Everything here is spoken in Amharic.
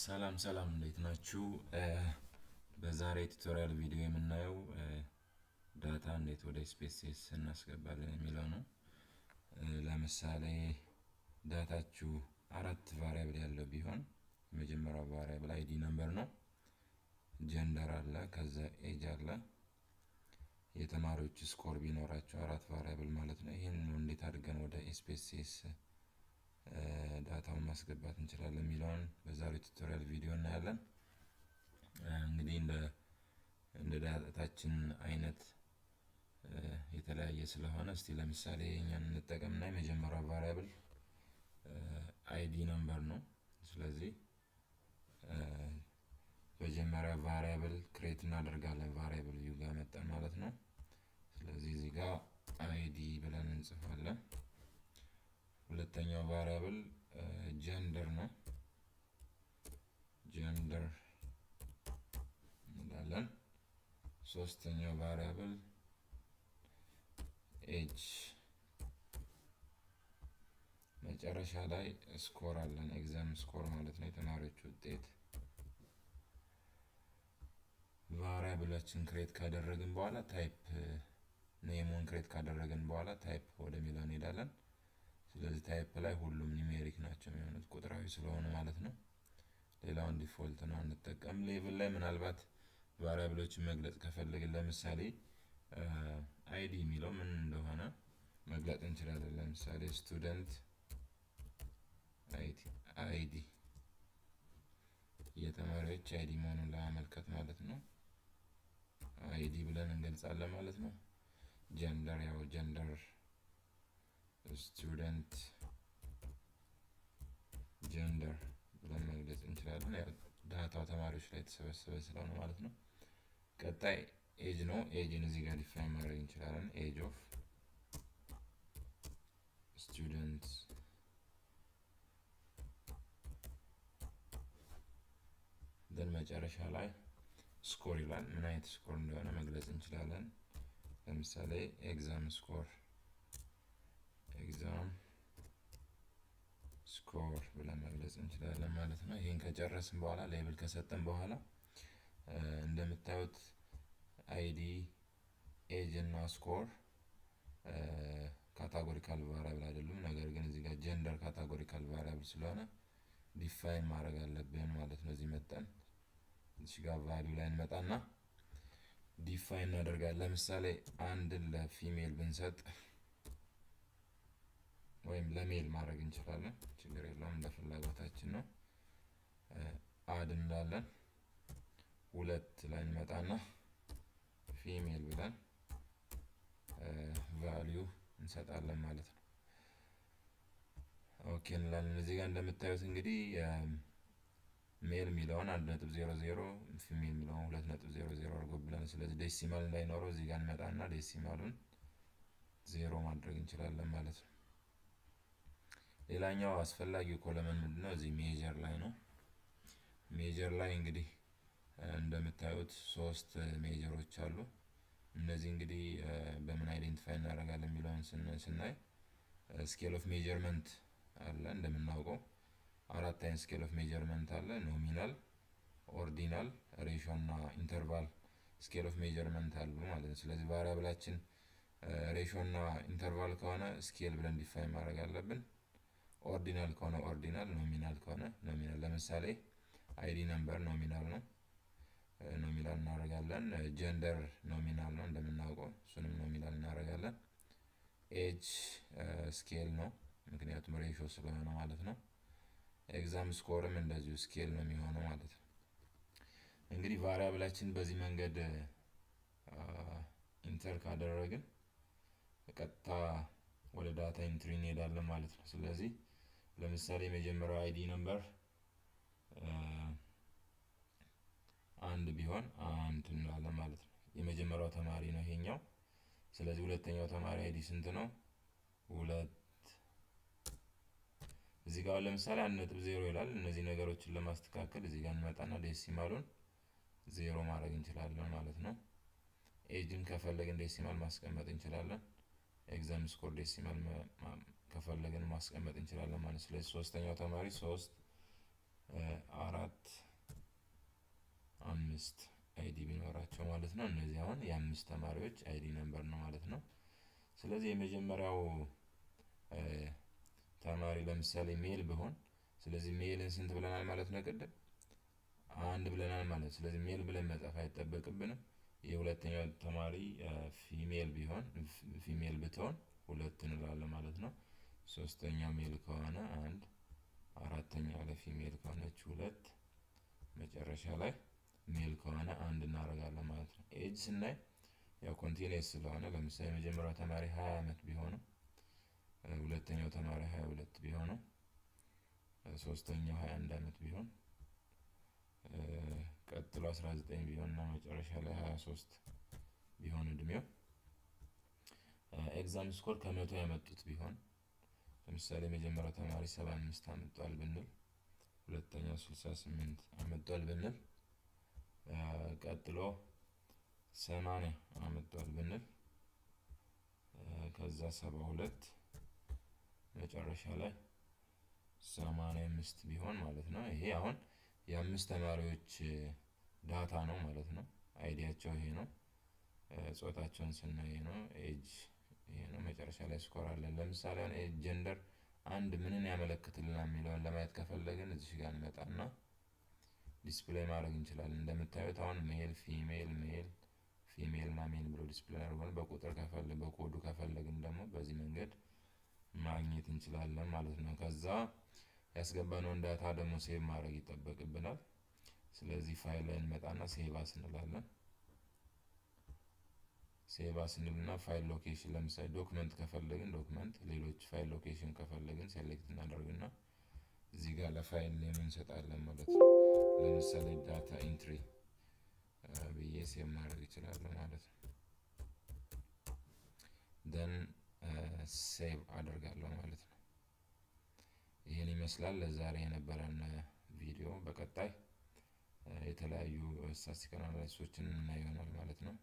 ሰላም ሰላም፣ እንዴት ናችሁ? በዛሬ tutorial ቪዲዮ የምናየው data እንዴት ወደ SPSS እናስገባለን የሚለው ነው። ለምሳሌ data ችሁ አራት variable ያለው ቢሆን፣ የመጀመሪያው variable ID number ነው። Gender አለ፣ ከዛ age አለ፣ የተማሪዎች score ቢኖራቸው አራት variable ማለት ነው። ይህን እንዴት አድርገን ወደ SPSS data ውን ማስገባት እንችላለን የሚለውን በዛሬው tutorial ቪዲዮ እናያለን። እንግዲህ እንደ data ችን አይነት የተለያየ ስለሆነ፣ እስቲ ለምሳሌ እኛን እንጠቀምና የመጀመሪያው variable ID number ነው። ስለዚህ መጀመሪያ variable create እናደርጋለን። Variable view ጋር መጠን ማለት ነው። ስለዚህ እዚህ ጋር ID ብለን እንጽፋለን። ሁለተኛው variable gender ነው። Gender እንላለን። ሶስተኛው variable age፣ መጨረሻ ላይ score አለን። Exam score ማለት ነው፣ የተማሪዎች ውጤት። Variable ኣችን create ካደረግን በኋላ፣ type name ኡን create ካደረግን በኋላ type ወደሚለው እንሄዳለን። ስለዚህ type ላይ ሁሉም numeric ናቸው የሚሆኑት፣ ቁጥራዊ ስለሆኑ ማለት ነው። ሌላውን default ነው፣ አንጠቀም። Label ላይ ምናልባት variable ኦችን መግለጽ ከፈለግን፣ ለምሳሌ ID የሚለው ምን እንደሆነ መግለጽ እንችላለን። ለምሳሌ student ID የተማሪዎች ID መሆኑን ለማመልከት ማለት ነው። ID ብለን እንገልጻለን ማለት ነው። Gender ያው gender student gender ብለን መግለጽ እንችላለን። ያው data ው ተማሪዎች ላይ የተሰበሰበ ስለሆነ ማለት ነው። ቀጣይ age ነው። Age ን እዚህ ጋር define ማድረግ እንችላለን። Age of student፣ then መጨረሻ ላይ score ይላል። ምን አይነት score እንደሆነ መግለጽ እንችላለን። ለምሳሌ exam score፣ exam score ብለን መግለጽ እንችላለን ማለት ነው። ይህን ከጨረስን በኋላ፣ label ከሰጠን በኋላ፣ እንደምታዩት ID፣ age እና score categorical variable አይደሉም። ነገር ግን እዚህ ጋር gender categorical variable ስለሆነ define ማድረግ አለብን ማለት ነው። እዚህ መጠን እዚህ ጋር value ላይ እንመጣና define እናደርጋለን። ለምሳሌ አንድን ለ female ብንሰጥ ወይም ለ male ማድረግ እንችላለን። ችግር የለውም፣ እንደ ፍላጎታችን ነው። Add እንላለን። ሁለት ላይ እንመጣና female ብለን value እንሰጣለን ማለት ነው። Okay እንላለን። እዚህ ጋር እንደምታዩት እንግዲህ male የሚለውን 1.00፣ female የሚለውን 2.00 አድርጎብናል። ስለዚህ decimal እንዳይኖረው እዚህ ጋር እንመጣና decimal ኡን 0 ማድረግ እንችላለን ማለት ነው። ሌላኛው አስፈላጊው column ምንድነው? እዚህ major ላይ ነው። Major ላይ እንግዲህ እንደምታዩት ሶስት major ኦች አሉ። እነዚህ እንግዲህ በምን identify እናደርጋለን የሚለውን ስናይ scale of measurement አለ። እንደምናውቀው አራት አይነት scale of measurement አለ። Nominal፣ ordinal፣ ratio እና interval scale of measurement አሉ ማለት ነው። ስለዚህ variable ኣችን ratio እና interval ከሆነ scale ብለን define ማድረግ አለብን። Ordinal ከሆነ ordinal፣ nominal ከሆነ nominal። ለምሳሌ ID number nominal ነው፣ nominal እናደርጋለን። Gender nominal ነው እንደምናውቀው፣ እሱንም nominal እናደርጋለን። Age scale ነው፣ ምክንያቱም ratio ስለሆነ ማለት ነው። Exam score ም እንደዚሁ scale ነው የሚሆነው ማለት ነው። እንግዲህ variable ኣችን በዚህ መንገድ enter ካደረግን ቀጥታ ወደ data entry እንሄዳለን ማለት ነው። ስለዚህ ለምሳሌ የመጀመሪያው ID number 1 ቢሆን 1 እንላለን ማለት ነው። የመጀመሪያው ተማሪ ነው ይሄኛው። ስለዚህ ሁለተኛው ተማሪ ID ስንት ነው? 2። እዚህ ጋር ለምሳሌ 1.0 ይላል። እነዚህ ነገሮችን ለማስተካከል እዚህ ጋር እንመጣና decimal ኡን 0 ማድረግ እንችላለን ማለት ነው። ኤጅን ከፈለግን decimal ማስቀመጥ እንችላለን። Exam score decimal ከፈለግን ማስቀመጥ እንችላለን ማለት። ስለዚህ ሶስተኛው ተማሪ 3 4፣ 5 ID ቢኖራቸው ማለት ነው። እነዚህ አሁን የአምስት ተማሪዎች ID number ነው ማለት ነው። ስለዚህ የመጀመሪያው ተማሪ ለምሳሌ male ቢሆን፣ ስለዚህ male ን ስንት ብለናል ማለት ነው? ቅድም አንድ ብለናል ማለት ነው። ስለዚህ male ብለን መጻፍ አይጠበቅብንም። የሁለተኛው ተማሪ female ቢሆን፣ female ብትሆን ሁለት እንላለን ማለት ነው። ሶስተኛው male ከሆነ አንድ፣ አራተኛው ላይ female ከሆነች ሁለት፣ መጨረሻ ላይ male ከሆነ አንድ እናደርጋለን ማለት ነው። Age ስናይ ያው continuous ስለሆነ ለምሳሌ የመጀመሪያው ተማሪ 20 አመት ቢሆነው፣ ሁለተኛው ተማሪ 22 ቢሆነው፣ ሶስተኛው 21 አመት ቢሆን፣ ቀጥሎ 19 ቢሆን እና መጨረሻ ላይ 23 ቢሆን እድሜው፣ exam score ከ100 ያመጡት ቢሆን፣ ለምሳሌ የመጀመሪያው ተማሪ 75 አምጥቷል ብንል፣ ሁለተኛው 68 አምጥቷል ብንል፣ ቀጥሎ 80 አምጥቷል ብንል፣ ከዛ 72፣ መጨረሻ ላይ 85 ቢሆን ማለት ነው። ይሄ አሁን የአምስት ተማሪዎች data ነው ማለት ነው። ID ያቸው ይሄ ነው። ጾታቸውን ስናይ ይሄ ነው። Age ይሄ ነው። መጨረሻ ላይ score አለን። ለምሳሌ አሁን age gender አንድ ምንን ያመለክትልናል የሚለውን ለማየት ከፈለግን እዚህ ጋር እንመጣና display ማድረግ እንችላለን። እንደምታዩት አሁን male፣ female፣ male፣ female እና male ብሎ display አድርጓል። በቁጥር ከፈለግን፣ በኮዱ ከፈለግን ደግሞ በዚህ መንገድ ማግኘት እንችላለን ማለት ነው። ከዛ ያስገባነውን data ደግሞ save ማድረግ ይጠበቅብናል። ስለዚህ ፋይል ላይ እንመጣና save as እንላለን። Save as እንልና file location ለምሳሌ document ከፈለግን document፣ ሌሎች file location ከፈለግን select እናደርግና እዚህ ጋር ለ file name እንሰጣለን ማለት ነው። ለምሳሌ data entry ብዬ save ማድረግ እችላለሁ ማለት ነው። Then save አደርጋለሁ ማለት ነው። ይህን ይመስላል ለዛሬ የነበረን ቪዲዮ። በቀጣይ የተለያዩ statistical analysis ኦችን እናይ ይሆናል ማለት ነው።